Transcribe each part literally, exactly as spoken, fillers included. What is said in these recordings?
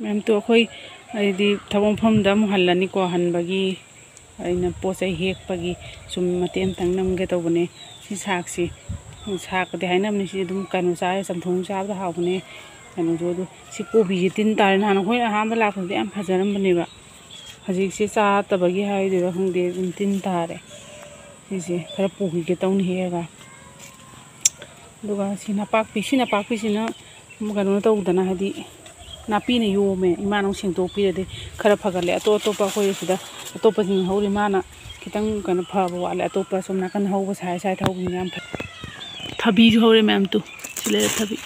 ꯃꯌꯥꯝ, ꯇꯨ ꯑꯩꯈꯣꯏ, ꯍꯥꯏꯗꯤ, ꯊꯕꯛ ꯃꯐꯝꯗ ꯑꯃꯨꯛ ꯍꯜꯂꯅꯤꯀꯣ꯫ ꯍꯟꯕꯒꯤ ꯑꯩꯅ ꯄꯣꯠ ꯆꯩ ꯍꯦꯛꯄꯒꯤ ꯁꯨꯝ ꯃꯇꯦꯛ ꯑꯃꯇꯪ ꯅꯝꯒꯦ ꯇꯧꯕꯅꯦ꯫ ꯁꯤ ꯁꯥꯛꯁꯤ, ꯁꯥꯛꯀꯗꯤ ꯍꯥꯏꯅꯕꯅꯤ, ꯁꯤ ꯑꯗꯨꯝ ꯀꯩꯅꯣ ꯆꯥꯔ, ꯆꯝꯊꯣꯡ ꯆꯥꯕꯗ ꯍꯥꯎꯕꯅꯦ꯫ ꯀꯩꯅꯣꯁꯨ ꯑꯗꯨ, ꯁꯤ ꯀꯣꯕꯤꯁꯦ ꯇꯤꯟ ꯇꯥꯔꯦ꯫ ꯅꯍꯥꯟ ꯑꯩꯈꯣꯏꯅ ꯑꯍꯥꯟꯕ ꯂꯥꯛꯄꯗꯗꯤ ꯌꯥꯝ ꯐꯖꯔꯝꯕꯅꯦꯕ, ꯍꯧꯖꯤꯛꯁꯦ ꯆꯥꯗꯕꯒꯤ ꯍꯥꯏꯗꯣꯏꯔꯥ ꯈꯪꯗꯦ, ꯑꯗꯨꯝ ꯇꯤꯟ ꯇꯥꯔꯦ꯫ ꯁꯤꯁꯦ ꯈꯔ ꯄꯨꯈꯤꯒꯦ ꯇꯧꯅꯤ ꯍꯦꯛꯑꯒ꯫ ꯑꯗꯨꯒ ꯁꯤ ꯅꯄꯥꯛꯄꯤ, ꯁꯤ ꯅꯄꯥꯛꯄꯤꯁꯤꯅ ꯀꯩꯅꯣ ꯇꯧꯗꯅ, ꯍꯥꯏꯗꯤ ꯅꯥꯄꯤꯅ ꯌꯣꯝꯃꯦ꯫ ꯏꯃꯥꯅ ꯑꯃꯨꯛ ꯁꯦꯡꯗꯣꯛꯄꯤꯔꯗꯤ ꯈꯔ ꯐꯒꯠꯂꯦ꯫ ꯑꯇꯣꯞ ꯑꯇꯣꯞꯄ ꯑꯩꯈꯣꯏ ꯁꯤꯗ ꯑꯇꯣꯞꯄꯁꯤꯡ ꯍꯧꯔꯤ, ꯃꯥꯅ ꯈꯤꯇꯪ ꯀꯩꯅꯣ ꯐꯕ ꯋꯥꯠꯂꯦ꯫ ꯑꯇꯣꯞꯄ ꯁꯣꯝ ꯅꯥꯀꯟ ꯍꯧꯕ ꯁꯥꯏ ꯁꯥꯏꯗ ꯍꯧꯕꯁꯤꯡ ꯌꯥꯝ ꯐꯩ꯫ ꯊꯕꯤꯁꯨ ꯍꯧꯔꯦ ꯃꯌꯥꯝ, ꯇꯨ꯫ ꯁꯤ ꯂꯩꯔꯦ ꯊꯕꯤ꯫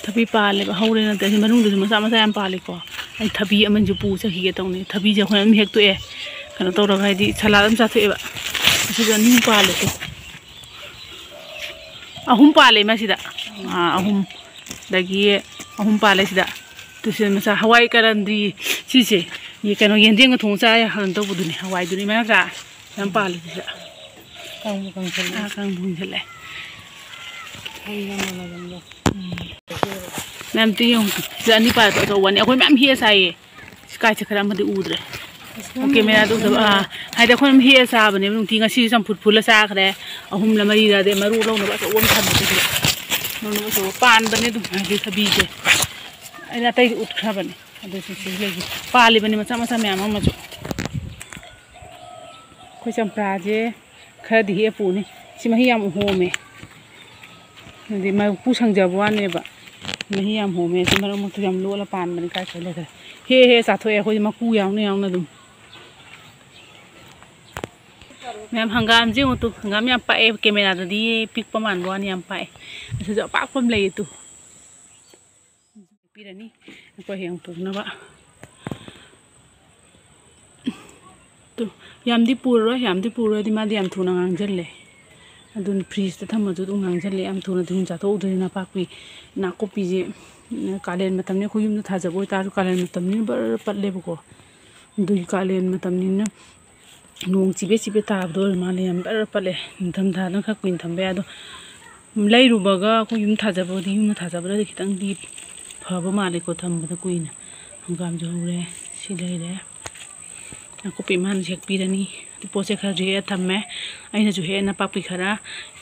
ꯊꯕꯤ ꯄꯥꯜꯂꯦꯕ, ꯍꯧꯔꯦ ꯅꯠꯇꯦ, ꯁꯤ ꯃꯅꯨꯡꯗꯁꯨ ꯃꯆꯥ ꯃꯆꯥ ꯌꯥꯝ ꯄꯥꯜꯂꯤꯀꯣ꯫ ꯑꯩ ꯊꯕꯤ ꯑꯃꯅꯤꯁꯨ ꯄꯨ ꯆꯠꯈꯤꯒꯦ ꯇꯧꯅꯤ꯫ ꯊꯕꯤꯁꯦ ꯑꯩꯈꯣꯏꯅ ꯑꯗꯨꯝ ꯍꯦꯛꯇꯣꯛꯑꯦ, ꯀꯩꯅꯣ ꯇꯧꯔꯒ, ꯍꯥꯏꯗꯤ ꯁꯂꯥꯗ ꯑꯗꯨꯝ ꯆꯥꯊꯣꯛꯑꯦꯕ꯫ ꯑꯁꯤꯗ ꯑꯅꯤ ꯄꯥꯜꯂꯦ ꯇꯨ꯫ ꯑꯍꯨꯝ ꯄꯥꯜꯂꯦ ꯃꯁꯤꯗ꯫ ꯑꯥ, ꯑꯍꯨꯝ꯫ ꯑꯗꯒꯤ ꯑꯍꯨꯝ ꯄꯥꯜꯂꯦ ꯁꯤꯗ꯫ ꯇꯨ ꯁꯤꯗ ꯃꯆꯥ ꯍꯋꯥꯏ ꯀꯔꯟꯗꯤ ꯁꯤꯁꯦ꯫ ꯌꯦ-, ꯀꯩꯅꯣ, ꯌꯦꯟꯗꯦꯝꯒ ꯊꯣꯡ ꯆꯥ ꯌꯥ-, ꯀꯩꯅꯣ ꯇꯧꯕꯗꯨꯅꯤ, ꯍꯋꯥꯏꯗꯨꯅꯤ ꯃꯥ ꯅꯠꯇ꯭ꯔꯥ? ꯌꯥꯝ ꯄꯥꯜꯂꯦ ꯁꯤꯗ꯫ ꯀꯥꯡꯕꯨ ꯀꯪꯁꯤꯜꯂꯦ꯫ ꯑꯥ, ꯀꯥꯡꯕꯨ ꯀꯪꯁꯤꯜꯂꯦ꯫ ꯍꯩ ꯌꯥꯝ ꯃꯥꯟꯅꯕꯅꯤꯗ꯫ ꯎꯝ꯫ ꯃꯌꯥꯝ ꯇꯨ ꯌꯦꯡꯉꯨ꯫ ꯁꯤꯗ ꯑꯅꯤ ꯄꯥꯜꯂꯦ ꯑꯆꯧꯕ ꯑꯅꯤ꯫ ꯑꯩꯈꯣꯏ ꯃꯌꯥꯝ ꯍꯦꯛꯑ ꯆꯥꯏꯌꯦ꯫ ꯁꯤ ꯀꯥꯏ ꯆꯠꯈ꯭ꯔꯦ? ꯑꯃꯗꯤ ꯎꯗ꯭ꯔꯦ꯫ ꯑꯁ, ꯑꯣ, ꯀꯦꯃꯦꯔꯥꯗ ꯎꯗꯕ꯫ ꯑꯥ, ꯍꯥꯏꯗꯤ ꯑꯩꯈꯣꯏ ꯑꯗꯨꯝ ꯍꯦꯛꯑ ꯆꯥꯕꯅꯦꯕ ꯅꯨꯡꯇꯤ꯫ ꯉꯁꯤꯁꯨ ꯆꯝꯐꯨꯠ ꯐꯨꯜꯂ ꯆꯥꯈ꯭ꯔꯦ꯫ ꯑꯍꯨꯝꯂ ꯃꯔꯤꯔ, ꯑꯗꯩ ꯃꯔꯨ ꯂꯧꯅꯕ ꯑꯆꯧꯕ ꯑꯃ ꯊꯝꯃꯦ ꯁꯤꯗ꯫ ꯂꯧꯅꯕ ꯑꯆꯧꯕ ꯄꯥꯟꯕꯅꯦ ꯑꯗꯨꯝ, ꯍꯥꯏꯗꯤ ꯊꯕꯤꯁꯦ꯫ ꯑꯩꯅ ꯑꯇꯩꯗꯤ ꯎꯠꯈ꯭ꯔꯕꯅꯦ꯫ ꯑꯗꯨꯁꯨ ꯁꯤ ꯂꯩꯁꯦ꯫ ꯄꯥꯜꯂꯤꯕꯅꯤ ꯃꯆꯥ ꯃꯆꯥ ꯃꯌꯥꯝ ꯑꯃꯁꯨ꯫ ꯑꯩꯈꯣꯏ ꯆꯝꯄ꯭ꯔꯥꯁꯦ ꯈꯔꯗꯤ ꯍꯦꯛꯑ ꯄꯨꯅꯤ꯫ ꯁꯤ ꯃꯍꯤ ꯌꯥꯝ ꯍꯣꯝꯃꯦ꯫ ꯑꯗꯨꯗꯤ ꯃꯀꯨ ꯁꯪꯖꯕ ꯋꯥꯅꯦꯕ꯫ ꯃꯍꯤ ꯌꯥꯝ ꯍꯣꯝꯃꯦ꯫ ꯁꯤ ꯃꯔꯛ ꯃꯔꯛꯇ ꯌꯥꯝ ꯂꯣꯠꯂ ꯄꯥꯟꯕꯅꯤ꯫ ꯀꯥꯏ ꯀꯥꯏ ꯂꯩꯈ꯭ꯔꯦ? ꯍꯦꯛ ꯍꯦꯛ ꯆꯥꯊꯣꯛꯑꯦ ꯑꯩꯈꯣꯏꯗꯤ ꯃꯀꯨ ꯌꯥꯎꯅ ꯌꯥꯎꯅ ꯑꯗꯨꯝ꯫ ꯃꯌꯥꯝ, ꯍꯪꯒꯥꯝꯁꯦ ꯌꯦꯡꯉꯨ ꯇꯨ꯫ ꯍꯪꯒꯥꯝ ꯌꯥꯝ ꯄꯥꯛꯑꯦ꯫ ꯀꯦꯃꯦꯔꯥꯗꯗꯤ ꯄꯤꯛꯄ ꯃꯥꯟꯕ ꯋꯥꯅꯤ, ꯌꯥꯝ ꯄꯥꯛꯑꯦ꯫ ꯑꯁꯤꯁꯨ ꯑꯄꯥꯛꯄ ꯑꯃ ꯂꯩꯌꯦ ꯇꯨ꯫ ꯄꯤꯔꯅꯤ ꯑꯩꯈꯣꯏ ꯍꯌꯦꯡ ꯄꯨꯅꯕ꯫ ꯇꯨ, ꯌꯥꯝꯗꯤ ꯄꯨꯔꯔꯣꯏ, ꯌꯥꯝꯗꯤ ꯄꯨꯔꯔꯣꯏꯗꯤ ꯃꯥꯗꯤ ꯌꯥꯝ ꯊꯨꯅ ꯉꯥꯡꯁꯤꯜꯂꯦ꯫ ꯑꯗꯨꯅ ꯐ꯭ꯔꯤꯖꯇ ꯊꯝꯃꯁꯨ ꯑꯗꯨꯝ ꯉꯥꯡꯁꯤꯜꯂꯦ꯫ ꯌꯥꯝ ꯊꯨꯅ ꯊꯨꯅ ꯆꯥꯊꯣꯛꯍꯧꯗꯣꯏꯅꯤ ꯅꯄꯥꯛꯄꯤ꯫ ꯅꯥꯀꯨꯞꯄꯤꯁꯦ, ꯎꯝ, ꯀꯥꯂꯦꯟ ꯃꯇꯝꯅꯤ꯫ ꯑꯩꯈꯣꯏ ꯌꯨꯝꯗ ꯊꯥꯖꯕ ꯑꯣꯏꯇꯥꯔꯁꯨ ꯀꯥꯂꯦꯟ ꯃꯇꯝꯅꯤꯅ ꯕꯔ ꯄꯠꯂꯦꯕꯀꯣ꯫ ꯑꯗꯨꯒꯤ ꯀꯥꯂꯦꯟ ꯃꯇꯝꯅꯤꯅ ꯅꯣꯡ ꯆꯤꯕꯦ ꯆꯤꯕꯦ ꯇꯥꯕꯗꯣ ꯑꯣꯏꯔ ꯃꯥꯜꯂꯦ, ꯌꯥꯝ ꯕꯔ ꯄꯠꯂꯦ꯫ ꯅꯤꯡꯊꯝꯊꯥꯗꯅ ꯈꯔ ꯀꯨꯏꯅ ꯊꯝꯕ ꯌꯥꯏ꯫ ꯑꯗꯣ ꯂꯩꯔꯨꯕꯒ ꯑꯩꯈꯣꯏ ꯌꯨꯝ ꯊꯥꯖꯕꯕꯨꯗꯤ, ꯌꯨꯝꯗ ꯊꯥꯖꯕꯅꯗꯤ ꯈꯤꯇꯪꯗꯤ ꯐꯕ ꯃꯥꯜꯂꯦꯀꯣ ꯊꯝꯕꯗ ꯀꯨꯏꯅ꯫ ꯍꯪꯒꯥꯝꯁꯨ ꯍꯧꯔꯦ꯫ ꯁꯤ ꯂꯩꯔꯦ꯫ ꯅꯥꯀꯨꯞꯄꯤ ꯏꯃꯥꯅꯁꯨ ꯍꯦꯛꯄꯤꯔꯅꯤ꯫ ꯑꯗꯨ ꯄꯣꯠꯁꯦ ꯈꯔꯁꯨ ꯍꯦꯛꯑ ꯊꯝꯃꯦ꯫ ꯑꯩꯅꯁꯨ ꯍꯦꯛꯑꯦ ꯅꯄꯥꯛꯄꯤ ꯈꯔ꯫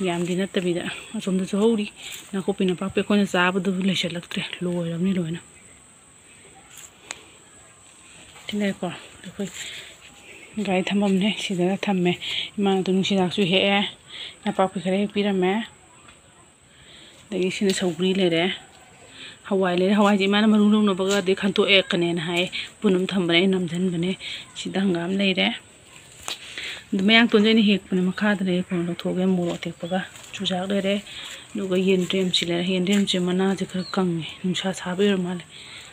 ꯌꯥꯝꯗꯤ ꯅꯠꯇꯕꯤꯗ꯫ ꯑꯁꯣꯝꯗꯁꯨ ꯍꯧꯔꯤ꯫ ꯅꯥꯀꯨꯞꯄꯤ ꯅꯄꯥꯛꯄꯤ ꯑꯩꯈꯣꯏꯅ ꯆꯥꯕꯗꯨꯕꯨ ꯂꯩꯁꯜꯂꯛꯇ꯭ꯔꯦ꯫ ꯂꯣꯏꯔꯕꯅꯤ ꯂꯣꯏꯅ꯫ ꯁꯤꯅꯀꯣ ꯑꯩꯈꯣꯏ ꯒꯥꯔꯤ ꯊꯝꯐꯝꯅꯦ꯫ ꯁꯤꯗꯒ ꯊꯝꯃꯦ꯫ ꯏꯃꯥꯅ ꯇꯨ ꯅꯨꯡꯁꯤꯗꯥꯛꯁꯨ ꯍꯦꯛꯑꯦ꯫ ꯅꯄꯥꯛꯄꯤ ꯈꯔ ꯍꯦꯛꯄꯤꯔꯝꯃꯦ꯫ ꯑꯗꯒꯤ ꯁꯤꯅ ꯁꯧꯒ꯭ꯔꯤ ꯂꯩꯔꯦ꯫ ꯍꯋꯥꯏ ꯂꯩꯔꯦ꯫ ꯍꯋꯥꯏꯁꯦ ꯏꯃꯥꯅ ꯃꯔꯨ ꯂꯧꯅꯕꯒꯗꯤ ꯈꯟꯇꯣꯛꯑꯦ ꯀꯅꯦꯅ ꯍꯥꯏ꯫ ꯄꯨꯟ ꯑꯃ ꯊꯝꯕꯅꯦ ꯑꯩꯅ ꯅꯝꯁꯤꯟꯕꯅꯦ꯫ ꯁꯤꯗ ꯍꯪꯒꯥꯝ ꯂꯩꯔꯦ꯫ ꯑꯗꯨ ꯃꯌꯥꯡꯇꯣꯟꯁꯦ ꯑꯩꯅ ꯍꯦꯛꯄꯅꯦ꯫ ꯃꯈꯥꯗ ꯂꯩꯔꯦ꯫ ꯀꯣꯟꯅ ꯂꯧꯊꯣꯛꯑꯒꯦ꯫ ꯃꯣꯔꯣꯛ ꯑꯇꯦꯛꯄꯒ ꯆꯨꯖꯥꯛ ꯂꯩꯔꯦ꯫ ꯑꯗꯨꯒ ꯌꯦꯟꯗ꯭ꯔꯦꯝꯁꯤ ꯂꯩꯔꯦ꯫ ꯌꯦꯟꯗ꯭ꯔꯦꯝꯁꯦ ꯃꯅꯥꯁꯦ ꯈꯔ ꯀꯪꯉꯦ꯫ ꯅꯨꯡꯁꯥ ꯁꯥꯕ ꯑꯣꯏꯔ ꯃꯥꯜꯂꯦ꯫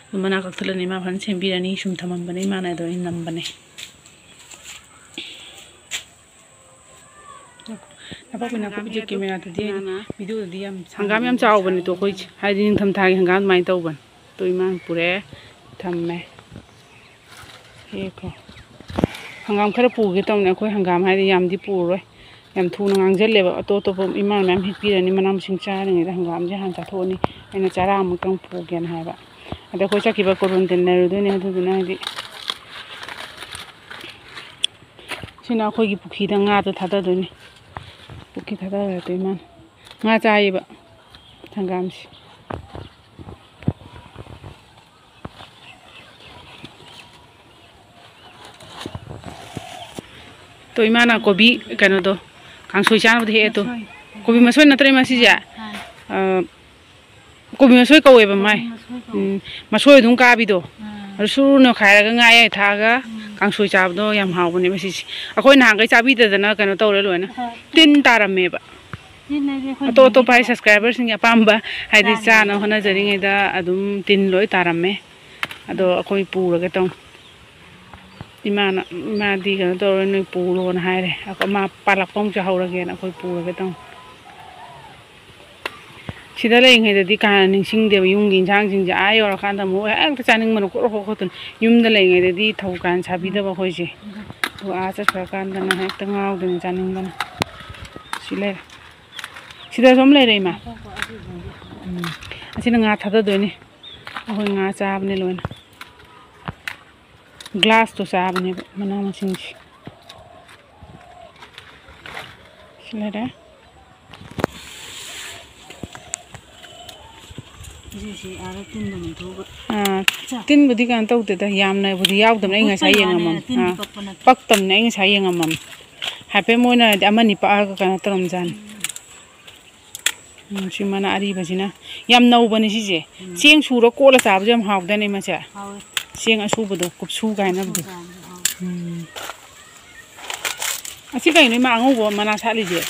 ꯑꯗꯨ ꯃꯅꯥ ꯀꯛꯊꯠꯂꯅꯤ꯫ ꯏꯃꯥ ꯐꯖꯅ ꯁꯦꯝꯕꯤꯔꯅꯤ꯫ ꯁꯨꯝ ꯊꯝꯃꯝꯕꯅꯦ ꯏꯃꯥꯅ꯫ ꯑꯗꯣ ꯑꯩꯅ ꯅꯝꯕꯅꯦ꯫ ꯅꯄꯥꯛꯄꯤ ꯅꯥꯀꯨꯞꯄꯤꯁꯦ ꯀꯦꯃꯦꯔꯥꯗꯗꯤ ꯍꯥꯏꯗꯤ ꯚꯤꯗꯤꯑꯣꯗꯗꯤ ꯌꯥꯝ ꯍꯪꯒꯥꯝ ꯌꯥꯝ ꯆꯥꯎꯕꯅꯤꯗꯣ ꯑꯩꯈꯣꯏꯁꯦ, ꯍꯥꯏꯗꯤ ꯅꯤꯡꯊꯝꯊꯥꯒꯤ ꯍꯪꯒꯥꯝ ꯑꯗꯨꯃꯥꯏꯅ ꯇꯧꯕꯅꯤ꯫ ꯑꯗꯣ ꯏꯃꯥꯅ ꯄꯨꯔꯛꯑꯦ, ꯊꯝꯃꯦ꯫ ꯍꯦꯛꯈꯣ꯫ ꯍꯪꯒꯥꯝ ꯈꯔ ꯄꯨꯒꯦ ꯇꯧꯅꯦ꯫ ꯑꯩꯈꯣꯏ ꯍꯪꯒꯥꯝ ꯍꯥꯏꯗꯤ ꯌꯥꯝꯗꯤ ꯄꯨꯔꯔꯣꯏ, ꯌꯥꯝ ꯊꯨꯅ ꯉꯥꯡꯁꯤꯜꯂꯦꯕ꯫ ꯑꯇꯣꯞ ꯑꯇꯣꯞꯄ ꯏꯃꯥꯅ ꯃꯌꯥꯝ ꯍꯦꯛꯄꯤꯔꯅꯤ꯫ ꯃꯅꯥ ꯃꯁꯤꯡ ꯆꯥꯔꯤꯉꯩꯗ ꯍꯪꯒꯥꯝꯁꯦ ꯍꯥꯟꯅ ꯆꯥꯊꯣꯛꯑꯅꯤ꯫ ꯑꯩꯅ ꯆꯔꯥ ꯑꯃꯨꯛꯇꯪ ꯄꯨꯒꯦꯅ ꯍꯥꯏꯕ꯫ ꯑꯗ ꯑꯩꯈꯣꯏ ꯆꯠꯈꯤꯕ ꯀꯣꯔꯣꯟꯗꯦꯜ ꯂꯩꯔꯨꯗꯣꯏꯅꯦ꯫ ꯑꯗꯨꯗꯨꯅ ꯍꯥꯏꯗꯤ ꯁꯤꯅ ꯑꯩꯈꯣꯏꯒꯤ ꯄꯨꯈ꯭ꯔꯤꯗ ꯉꯥꯗꯣ ꯊꯥꯗꯗꯣꯏꯅꯤ꯫ ꯄꯨꯈ꯭ꯔꯤ ꯊꯥꯗꯔꯗꯣꯏ ꯃꯥꯅ ꯉꯥ ꯆꯥꯏꯌꯦꯕ ꯍꯪꯒꯥꯝꯁꯦ꯫ ꯇꯣ ꯏꯃꯥꯅ ꯀꯣꯕꯤ ꯀꯩꯅꯣꯗꯣ ꯀꯥꯡꯁꯣꯏ ꯆꯥꯅꯕꯗ ꯍꯦꯛꯑꯦ ꯇꯣ꯫ ꯃꯁꯣꯏ꯫ ꯀꯣꯕꯤ ꯃꯁꯣꯏ ꯅꯠꯇ꯭ꯔꯦ ꯃꯁꯤꯁꯦ? ꯑꯥ꯫ ꯑ, ꯀꯣꯕꯤ ꯃꯁꯣꯏ ꯀꯧꯋꯦꯕ ꯃꯥꯏ꯫ ꯀꯣꯕꯤ ꯃꯁꯣꯏ ꯀꯧꯋꯦ꯫ ꯎꯝ, ꯃꯁꯣꯏ ꯑꯗꯨꯝ ꯀꯥꯕꯤꯗꯣ꯫ ꯑꯥ꯫ ꯑꯗꯨ ꯁꯨꯔꯨ ꯅꯣꯏꯈꯥꯏꯔꯒ ꯉꯥ ꯑꯌꯥꯏ ꯊꯥꯛꯑꯒ ꯎꯝ꯫ ꯀꯥꯡꯁꯣꯏ ꯆꯥꯕꯗꯣ ꯌꯥꯝ ꯍꯥꯎꯕꯅꯦ ꯃꯁꯤꯁꯦ꯫ ꯑꯩꯈꯣꯏ ꯅꯍꯥꯟꯈꯩ ꯆꯥꯕꯤꯗꯗꯅ ꯀꯩꯅꯣ ꯇꯧꯔꯦ ꯂꯣꯏꯅ꯫ ꯍꯣꯏ꯫ ꯇꯤꯟ ꯇꯥꯔꯝꯃꯦꯕ꯫ ꯇꯤꯟ ꯍꯥꯏꯗꯤ ꯑꯩꯈꯣꯏ ꯑꯇꯣꯞ ꯑꯇꯣꯞꯄ ꯍꯥꯏ ꯅꯍꯥꯟꯈꯩ ꯁꯕꯁꯀ꯭ꯔꯥꯏꯕꯔꯁꯤꯡꯒꯤ ꯑꯄꯥꯝꯕ ꯍꯥꯏꯗꯤ ꯆꯥꯅꯕ ꯆꯥꯅ ꯍꯣꯠꯅꯖꯔꯤꯉꯩꯗ ꯑꯗꯨꯝ ꯇꯤꯟ ꯂꯣꯏ ꯇꯥꯔꯝꯃꯦ꯫ ꯑꯗꯣ ꯑꯩꯈꯣꯏ ꯄꯨꯔꯒꯦ ꯇꯧꯅꯤ꯫ ꯏꯃꯥꯅ, ꯏꯃꯥꯗꯤ ꯀꯩꯅꯣ ꯇꯧꯔꯣꯏ, ꯅꯣꯏ ꯄꯨꯔꯣꯅ ꯍꯥꯏꯔꯦ꯫ ꯑꯩꯈꯣꯏ ꯃꯥ ꯄꯥꯜꯂꯛꯄ ꯑꯃꯨꯛ ꯆꯥꯍꯧꯔꯒꯦꯅ ꯑꯩꯈꯣꯏ ꯄꯨꯔꯒꯦ ꯇꯧꯅꯤ꯫ ꯁꯤꯗ ꯂꯩꯔꯤꯉꯩꯗꯗꯤ ꯀꯥ ꯍꯦꯟꯅ ꯅꯤꯡꯁꯤꯡꯗꯦꯕ ꯌꯨꯝꯒꯤ ꯏꯟꯁꯥꯡꯁꯤꯡꯁꯦ꯫ ꯑꯥ ꯌꯧꯔꯀꯥꯟꯗ ꯑꯃꯨꯛ ꯍꯦꯛꯇ ꯆꯥꯅꯤꯡꯕꯅ ꯀ꯭ꯔꯣꯛ ꯀ꯭ꯔꯣꯛ ꯈꯣꯠꯇꯣꯏꯅꯤ꯫ ꯌꯨꯝꯗ ꯂꯩꯔꯤꯉꯩꯗꯗꯤ ꯊꯧ ꯀꯥ ꯍꯦꯟꯅ ꯁꯥꯕꯤꯗꯕ ꯑꯩꯈꯣꯏꯁꯦ꯫ ꯑꯗꯨꯒ ꯑꯥ ꯆꯠꯈ꯭ꯔꯀꯥꯟꯗꯅ ꯍꯦꯛꯇ ꯉꯥꯎꯗꯣꯏꯅꯤ ꯆꯥꯅꯤꯡꯕꯅ꯫ ꯁꯤ ꯂꯩꯔꯦ꯫ ꯁꯤꯗꯁꯨ ꯑꯃ ꯂꯩꯔꯦ, ꯏꯃꯥ꯫ ꯎꯝ꯫ ꯑꯁꯤꯅ ꯉꯥ ꯊꯥꯗꯗꯣꯏꯅꯤ꯫ ꯑꯩꯈꯣꯏ ꯉꯥ ꯆꯥꯕꯅꯦ ꯂꯣꯏꯅ꯫ ꯒ꯭ꯂꯥꯁꯇꯣ ꯆꯥꯕꯅꯦꯕ ꯃꯅꯥ ꯃꯁꯤꯡꯁꯦ꯫ ꯁꯤ ꯂꯩꯔꯦ꯫ ꯁꯤꯁꯦ ꯑꯥꯗ ꯇꯤꯟꯗ ꯅꯝꯊꯣꯛꯑꯒ ꯑꯥ, ꯆꯥ꯫ ꯇꯤꯟꯕꯨꯗꯤ ꯀꯩꯅꯣ ꯇꯧꯗꯦꯗ, ꯌꯥꯝꯅꯕꯨꯗꯤ ꯌꯥꯎꯗꯕꯅꯦ꯫ ꯑꯩ ꯃꯈꯨꯠ ꯉꯁꯥꯏ ꯄꯩ ꯋꯥꯅꯦ, ꯌꯦꯡꯉꯝꯃꯝ-, ꯇꯤꯟꯗꯤ ꯑꯥ, ꯄꯛꯄ ꯅꯠꯇꯦ꯫ ꯄꯛꯇꯕꯅꯦ꯫ ꯑꯩ ꯉꯁꯥꯏ ꯌꯦꯡꯉꯝꯃꯝ꯫ ꯍꯥꯏꯐꯦꯠ ꯃꯣꯏꯅꯗꯤ ꯑꯃꯅꯤ ꯄꯛꯑꯒ ꯀꯩꯅꯣ ꯇꯧꯔꯝꯖꯥꯠꯅꯤ꯫ ꯎꯝ꯫ ꯎꯝ, ꯁꯤ ꯃꯅꯥ ꯑꯔꯤꯕꯁꯤꯅ ꯌꯥꯝ ꯅꯧꯕꯅꯤ ꯁꯤꯁꯦ꯫ ꯎꯝ꯫ ꯆꯦꯡ ꯁꯨꯔ ꯀꯣꯠꯂ ꯆꯥꯕꯁꯨ ꯌꯥꯝ ꯍꯥꯎꯗꯥꯏꯅꯦ ꯃꯁꯦ꯫ ꯍꯥꯎꯋꯦ꯫ ꯆꯦꯡ ꯑꯁꯨꯕꯗꯣ, ꯀꯨꯞꯁꯨ ꯀꯥꯏꯅꯕꯗꯣ꯫ ꯀꯨꯞꯁꯨ ꯀꯥꯏꯅꯕꯗꯣ ꯍꯥꯎꯋꯦ꯫ ꯎꯝ꯫ ꯑꯁꯤ ꯀꯩꯅꯣ ꯏꯃꯥ, ꯑꯉꯧꯕ ꯃꯅꯥ ꯁꯥꯠꯂꯤꯁꯦ?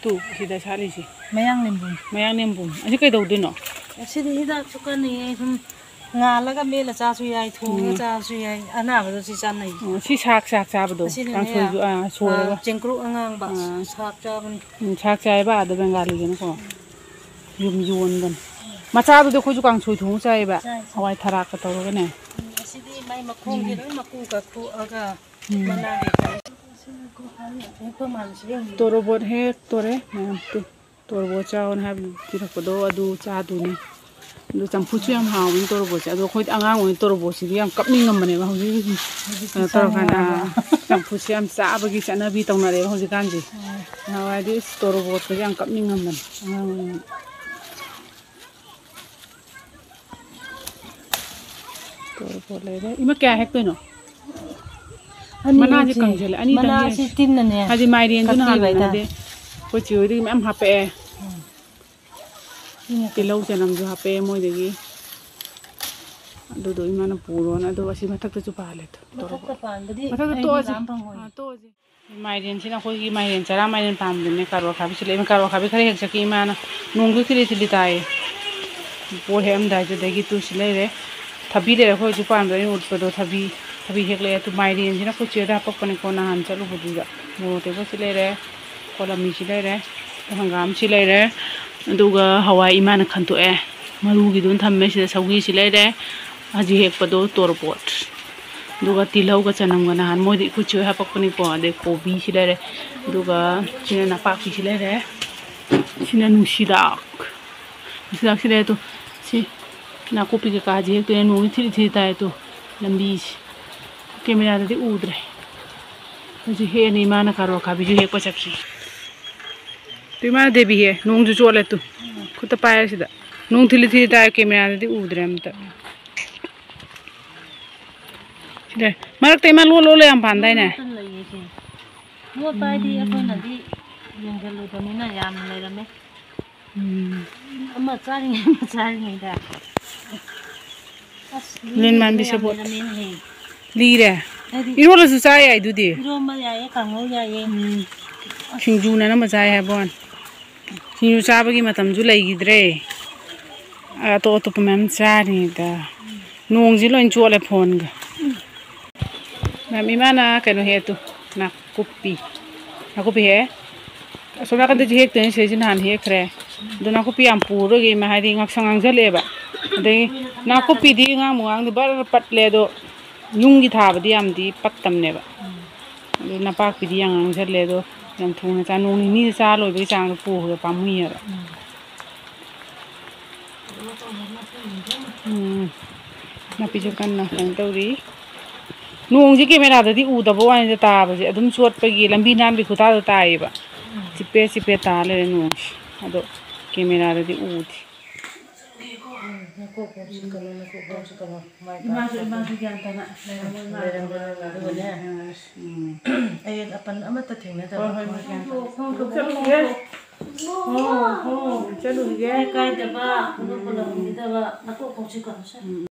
ꯇꯨ, ꯁꯤꯗ ꯁꯥꯠꯂꯤꯁꯦ꯫ ꯃꯌꯥꯡ ꯂꯦꯝꯕꯨꯝ꯫ ꯃꯌꯥꯡ ꯂꯦꯝꯕꯨꯝ꯫ ꯑꯁꯤ ꯀꯩꯗꯧꯗꯣꯏꯅꯣ? ꯑꯁꯤꯗꯤ ꯍꯤꯗꯥꯛꯁꯨ ꯀꯟꯅ ꯌꯥꯏ, ꯁꯨꯝ ꯉꯥꯜꯂꯒ ꯃꯦꯠꯂ ꯆꯥꯁꯨ ꯌꯥꯏ, ꯊꯣꯡꯉꯒ ꯎꯝ꯫ ꯆꯥꯁꯨ ꯌꯥꯏ꯫ ꯑꯅꯥꯕꯗꯁꯨ ꯆꯥꯅꯩ꯫ ꯑꯣ, ꯁꯤ ꯁꯥꯛ, ꯁꯥꯛ ꯆꯥꯕꯗꯣ? ꯑꯁꯤꯅꯅꯦ, ꯀꯥꯡꯁꯣꯏꯁꯨ, ꯑꯥ, ꯁꯣꯏꯔꯒ꯫ ꯑꯥ, ꯆꯦꯡꯀ꯭ꯔꯨꯞ ꯑꯉꯥꯡꯕ ꯑꯥ꯫ ꯁꯥꯛ ꯆꯥꯕꯅꯤ꯫ ꯎꯝ, ꯁꯥꯛ ꯆꯥꯏꯕ ꯑꯥꯗ ꯕꯦꯡꯒꯥꯂꯤꯗꯅꯀꯣ꯫ ꯌꯨꯝ ꯌꯣꯟꯕꯅꯤ꯫ ꯃꯆꯥꯗꯨꯗꯤ ꯑꯩꯈꯣꯏꯁꯨ ꯀꯥꯡꯁꯣꯏ ꯊꯣꯡꯉ ꯆꯥꯏꯌꯦꯕ꯫ ꯆꯥꯏ, ꯆꯥꯏ꯫ ꯍꯋꯥꯏ ꯊꯔꯥꯛꯀ ꯇꯧꯔꯒꯅꯦ꯫ ꯎꯝ, ꯑꯁꯤꯗꯤ ꯃꯥꯏ ꯃꯈꯣꯡꯁꯦ ꯎꯝ꯫ ꯂꯣꯏ ꯃꯀꯨ ꯀꯛꯊꯣꯛꯑꯒ ꯎꯝ꯫ ꯃꯅꯥꯒꯤ ꯀꯩꯅꯣ꯫ ꯇꯣꯔꯣꯕꯣꯠ ꯍꯦꯛ ꯇꯣꯔꯦ ꯃꯌꯥꯝ꯫ ꯇꯨ, ꯇꯣꯔꯣꯕꯣꯠ ꯆꯥꯎꯅ ꯍꯥꯏꯕ ꯄꯤꯔꯛꯄꯗꯣ ꯑꯗꯨ ꯆꯥꯗꯣꯏꯅꯦ꯫ ꯑꯗꯨ ꯆꯝꯐꯨꯠꯁꯨ ꯌꯥꯝ ꯍꯥꯎꯕꯅꯤ ꯇꯣꯔꯣꯕꯣꯠꯁꯦ꯫ ꯑꯗꯣ ꯑꯩꯈꯣꯏꯗꯤ ꯑꯉꯥꯡ ꯑꯣꯏꯅ ꯇꯣꯔꯣꯕꯣꯠꯁꯤꯗꯤ ꯌꯥꯝ ꯀꯞꯅꯤꯡꯉꯝꯕꯅꯦꯕ꯫ ꯍꯧꯖꯤꯛ, ꯍꯧꯖꯤꯛ ꯍꯧꯖꯤꯛꯇꯤ ꯀꯩꯅꯣ ꯇꯧꯔꯀꯥꯟꯗ, ꯆꯥꯅꯤꯡꯉꯛꯑꯕ꯫ ꯑꯥ, ꯆꯝꯐꯨꯠꯁꯦ ꯌꯥꯝ ꯆꯥꯕꯒꯤ ꯆꯠꯅꯕꯤ ꯇꯧꯅꯔꯦꯕ ꯍꯧꯖꯤꯛꯀꯥꯟꯁꯦ꯫ ꯎꯝ꯫ ꯅꯍꯥꯟꯋꯥꯏꯗꯤ ꯇꯣꯔꯣꯕꯣꯠꯀꯁꯦ ꯌꯥꯝ ꯀꯞꯅꯤꯡꯉꯝꯕꯅꯦ ꯑꯉꯥꯡ ꯑꯣꯏꯔꯤꯉꯩꯗ꯫ ꯇꯣꯔꯕꯣꯠ ꯂꯩꯔꯦ꯫ ꯏꯃꯥ, ꯀꯌꯥ ꯍꯦꯛꯇꯣꯏꯅꯣ? ꯑꯅꯤ ꯃꯅꯥꯁꯦ ꯍꯦꯛꯁꯦ꯫ ꯀꯪꯁꯤꯜꯂꯦ꯫ ꯑꯅꯤꯗꯪ ꯃꯅꯥꯁꯤ ꯍꯦꯛꯁꯦ꯫ ꯇꯤꯟꯅꯅꯦ ꯍꯥꯏꯗꯤ ꯃꯥꯏꯔꯦꯟꯗꯨ ꯀꯛꯄꯤꯕ ꯅꯍꯥꯟ ꯍꯥꯏꯇꯥꯔꯦ꯫ ꯍꯥꯏꯗꯤ ꯑꯩꯈꯣꯏ ꯆꯦ ꯍꯣꯏꯗꯒꯤ ꯃꯌꯥꯝ ꯍꯥꯞꯄꯛꯑꯦ꯫ ꯎꯝ꯫ ꯁꯤꯅ ꯇꯤꯜꯍꯧ ꯆꯅꯝꯁꯨ ꯍꯥꯞꯄꯛꯑꯦ ꯃꯣꯏꯗꯒꯤ꯫ ꯑꯗꯨꯗꯣ ꯏꯃꯥꯅ ꯄꯨꯔꯣꯅ꯫ ꯑꯗꯣ ꯑꯁꯤ ꯃꯊꯛꯇꯁꯨ ꯄꯥꯜꯂꯦ꯫ ꯃꯊꯛꯇ ꯇꯣꯔꯕꯣꯠ꯫ ꯄꯥꯟꯕꯗꯤ ꯃꯊꯛꯇ ꯑꯩꯗꯤ ꯇꯣꯛꯑꯁꯤ꯫ ꯂꯥꯝ ꯐꯪꯉꯣꯏ꯫ ꯑꯥ, ꯇꯣꯛꯑꯁꯤ꯫ ꯃꯥꯏꯔꯦꯟꯁꯤꯅ ꯑꯩꯈꯣꯏꯒꯤ ꯃꯥꯏꯔꯦꯟ ꯆꯔꯥ ꯃꯥꯏꯔꯦꯟ ꯄꯥꯝꯕꯗꯨꯅꯦ꯫ ꯀꯥꯔꯣꯠ ꯑꯈꯥꯕꯤꯁꯨ ꯂꯩ꯫ ꯀꯥꯔꯣꯠ ꯑꯈꯥꯕꯤ ꯈꯔ ꯍꯦꯛ ꯆꯠꯈꯤ ꯏꯃꯥꯅ꯫ ꯅꯣꯡꯁꯨ ꯊꯤꯂꯤ ꯊꯤꯂꯤ ꯇꯥꯏꯌꯦ꯫ ꯄꯣꯠ ꯍꯦꯛꯑꯝꯗꯥꯏꯗꯨꯗꯒꯤ ꯇꯨ ꯁꯤ ꯂꯩꯔꯦ꯫ ꯊꯕꯤ ꯂꯩꯔꯦ ꯑꯩꯈꯣꯏ ꯍꯧꯖꯤꯛ ꯄꯥꯟꯕꯗ ꯑꯩꯅ ꯎꯠꯄꯗꯣ ꯊꯕꯤ꯫ ꯊꯕꯤ ꯍꯦꯛꯂꯛꯑꯦ꯫ ꯑꯗꯨ ꯃꯥꯏꯔꯦꯟꯁꯤꯅ ꯑꯩꯈꯣꯏ ꯆꯦꯗ ꯍꯥꯄꯛꯄꯅꯤꯀꯣ ꯅꯍꯥꯟ ꯆꯠꯂꯨꯕꯗꯨꯗ꯫ ꯃꯣꯔꯣꯛ ꯑꯇꯦꯛꯄꯁꯤ ꯂꯩꯔꯦ꯫ ꯀꯣꯂꯝꯅꯤꯁꯤ ꯂꯩꯔꯦ꯫ ꯍꯪꯒꯥꯝꯁꯤ ꯂꯩꯔꯦ꯫ ꯑꯗꯨꯒ ꯍꯋꯥꯏ ꯏꯃꯥꯅ ꯈꯟꯇꯣꯛꯑꯦ꯫ ꯃꯔꯨꯒꯤꯗꯨꯅ ꯊꯝꯃꯦ꯫ ꯁꯤꯗ ꯁꯧꯒ꯭ꯔꯤꯁꯤ ꯂꯩꯔꯦ꯫ ꯍꯧꯖꯤꯛ ꯍꯦꯛꯄꯗꯣ ꯇꯣꯔꯕꯣꯠ꯫ ꯑꯗꯨꯒ ꯇꯤꯜꯍꯧꯒ ꯆꯅꯝꯒ ꯅꯍꯥꯟ ꯃꯣꯏꯗ ꯏꯈꯨꯠꯁꯨ ꯍꯥꯄꯛꯄꯅꯤꯀꯣ꯫ ꯑꯗꯩ ꯀꯣꯕꯤꯁꯤ ꯂꯩꯔꯦ꯫ ꯑꯗꯨꯒ ꯁꯤꯅ ꯅꯄꯥꯛꯄꯤꯁꯤ ꯂꯩꯔꯦ꯫ ꯁꯤꯅ ꯅꯨꯡꯁꯤꯗꯥꯛ꯫ ꯅꯨꯡꯁꯤꯗꯥꯛꯁꯤ ꯂꯩꯔꯦ꯫ ꯑꯗꯣ ꯁꯤ ꯅꯥꯀꯨꯞꯄꯤ ꯀꯩꯀꯥꯁꯦ ꯍꯦꯛꯇꯣꯏꯅꯦ, ꯅꯣꯡꯁꯦ ꯊꯤꯂꯤ ꯊꯤꯂꯤ ꯇꯥꯏ ꯇꯨ꯫ ꯂꯝꯕꯤꯁꯦ ꯀꯦꯃꯦꯔꯥꯗꯗꯤ ꯎꯗ꯭ꯔꯦ꯫ ꯍꯧꯖꯤꯛ ꯍꯦꯛꯑꯅꯤ, ꯏꯃꯥꯅ ꯀꯥꯔꯣꯠ ꯑꯈꯥꯕꯤꯁꯨ ꯍꯦꯛꯄ ꯆꯠꯈꯤ꯫ ꯇꯨ ꯏꯃꯥꯅ ꯗꯦꯕꯤ ꯍꯦꯛꯑꯦ, ꯅꯣꯡꯁꯨ ꯆꯣꯠꯂꯦ ꯇꯨ꯫ ꯈꯨꯠꯇ ꯄꯥꯏꯔꯁꯤꯗ꯫ ꯅꯣꯡ ꯊꯤꯂꯤ ꯊꯤꯂꯤ ꯇꯥꯏ, ꯀꯦꯃꯦꯔꯥꯗꯗꯤ ꯎꯗ꯭ꯔꯦ ꯑꯝꯇ꯫ ꯁꯤꯗ ꯃꯔꯛꯇ ꯏꯃꯥ ꯂꯣꯠ ꯂꯣꯠꯂ ꯌꯥꯝ ꯄꯥꯟꯗꯥꯏꯅꯦ? ꯃꯔꯛꯇ ꯂꯩꯌꯦ ꯁꯤ꯫ ꯂꯣꯠꯄ ꯍꯥꯏꯗꯤ ꯑꯩꯈꯣꯏꯅꯗꯤ ꯌꯦꯡꯁꯤꯜꯂꯨꯗꯕꯅꯤꯅ ꯌꯥꯝꯅ ꯂꯩꯔꯝꯃꯦ꯫ ꯎꯝ꯫ ꯑꯃ ꯆꯥꯔꯤꯉꯩ, ꯑꯃ ꯆꯥꯔꯤꯉꯩꯗ꯫ ꯑꯁ, ꯂꯤꯟ ꯃꯥꯟꯕꯤ ꯌꯥꯝ ꯁꯦꯕꯣꯠ꯫ ꯂꯩꯔꯝꯃꯦꯅꯦꯍꯦ꯫ ꯂꯤꯔꯦ? ꯍꯥꯏꯗꯤ ꯏꯔꯣꯜꯂꯁꯨ ꯆꯥ ꯌꯥꯏ ꯑꯗꯨꯗꯤ꯫ ꯏꯔꯣꯝꯕ ꯌꯥꯏꯌꯦ, ꯀꯥꯡꯍꯧ ꯌꯥꯏꯌꯦ꯫ ꯎꯝ꯫ ꯑꯁ꯫ ꯁꯤꯡꯖꯨꯅ ꯑꯅꯝꯕ ꯆꯥꯏ ꯍꯥꯏꯕ ꯋꯥꯅꯤ꯫ ꯁꯤꯡꯖꯨ ꯆꯥꯕꯒꯤ ꯃꯇꯝꯁꯨ ꯂꯩꯈꯤꯗ꯭ꯔꯦ꯫ ꯑꯇꯣꯞ ꯑꯇꯣꯞꯄ ꯃꯌꯥꯝ ꯆꯥꯔꯤꯉꯩꯗ꯫ ꯅꯣꯡꯁꯤ ꯂꯣꯏ ꯆꯣꯠꯂꯦ ꯐꯣꯟꯒ꯫ ꯃꯦꯝ, ꯏꯃꯥꯅ ꯀꯩꯅꯣ ꯍꯦꯛꯑꯦ ꯇꯨ, ꯅꯥꯀꯨꯞꯄꯤ꯫ ꯅꯥꯀꯨꯞꯄꯤ ꯍꯦꯛꯑꯦ꯫ ꯑꯁꯣꯝ ꯅꯥꯀꯟꯗꯁꯨ ꯍꯦꯛꯇꯣꯏꯅꯦ, ꯁꯤꯗꯩꯁꯤ ꯅꯍꯥꯟ ꯍꯦꯛꯈ꯭ꯔꯦ꯫ ꯑꯗꯣ ꯅꯥꯀꯨꯞꯄꯤ ꯌꯥꯝ ꯄꯨꯔꯔꯣꯏꯒꯦ, ꯏꯃꯥ, ꯍꯥꯏꯗꯤ ꯉꯥꯡꯁꯪ ꯉꯥꯡꯁꯜꯂꯛꯑꯦꯕ꯫ ꯑꯗꯩ ꯅꯥꯀꯨꯞꯄꯤꯗꯤ ꯉꯥꯡꯕꯨ ꯉꯥꯡꯗꯦ, ꯕꯔ ꯄꯠꯂꯦ꯫ ꯑꯗꯣ ꯌꯨꯝꯒꯤ ꯊꯥꯕꯗꯤ ꯌꯥꯝꯗꯤ ꯄꯠꯇꯕꯅꯦꯕ꯫ ꯑꯗꯨ ꯅꯄꯥꯛꯄꯤꯗꯤ ꯌꯥꯝ ꯉꯥꯡꯁꯜꯂꯦ꯫ ꯑꯗꯣ ꯌꯥꯝ ꯊꯨꯅ ꯆꯥ, ꯅꯣꯡ ꯅꯤꯅꯤꯗ ꯆꯥ ꯂꯣꯏꯕꯒꯤ ꯆꯥꯡꯗꯣ ꯄꯨꯈ꯭ꯔꯦ, ꯄꯥꯝꯃꯨꯏꯌꯦꯕ꯫ ꯎꯝ꯫ ꯅꯥꯄꯤꯁꯨ ꯀꯟꯅ ꯀꯩꯅꯣ ꯇꯧꯔꯤ꯫ ꯅꯣꯡꯁꯤ ꯀꯦꯃꯦꯔꯥꯗꯗꯤ ꯎꯗꯕ ꯋꯥꯅꯤꯗ, ꯇꯥꯕꯁꯦ ꯑꯗꯨꯝ ꯆꯣꯠꯄꯒꯤ ꯂꯝꯕꯤ ꯅꯥꯟꯕꯒꯤ ꯈꯨꯇꯥꯗ ꯇꯥꯏꯌꯦꯕ꯫ ꯆꯤꯄꯦ ꯆꯤꯄꯦ ꯇꯥ ꯂꯩꯔꯦ ꯅꯣꯡꯁꯦ꯫ ꯑꯗꯣ ꯀꯦꯃꯦꯔꯥꯗꯗꯤ ꯎꯗꯦ꯫ ꯏꯃꯥꯁꯨ, ꯏꯃꯥꯁꯨ ꯒ꯭ꯌꯥꯟ ꯇꯥꯅ ꯂꯩꯔꯝꯃꯣꯏ ꯃꯥ꯫ ꯂꯩꯔꯝꯃꯣꯏ, ꯂꯩꯔꯝꯃꯣꯏ꯫ ꯑꯗꯨꯒꯅꯦ, ꯎꯝ꯫ ꯑꯌꯦꯠ ꯑꯄꯟ ꯑꯃꯠꯇ ꯊꯦꯡꯅꯗꯕ꯫ ꯍꯣꯏ, ꯍꯣꯏ, ꯃꯥ ꯒ꯭ꯌꯥꯟ ꯇꯥꯅ꯫ ꯈꯣꯡ ꯊꯣꯛ ꯆꯠꯂꯨꯈꯤꯒꯦ꯫ ꯍꯣ, ꯍꯣ, ꯆꯠꯂꯨꯈꯤꯒꯦ꯫ ꯀꯥꯏꯗꯕ, ꯈꯣꯡꯗꯣꯛ ꯄꯣꯂꯝꯈꯤꯗꯕ, ꯅꯀꯣꯛ ꯀꯣꯛꯁꯤ ꯀꯣ꯫ ꯎꯝ꯫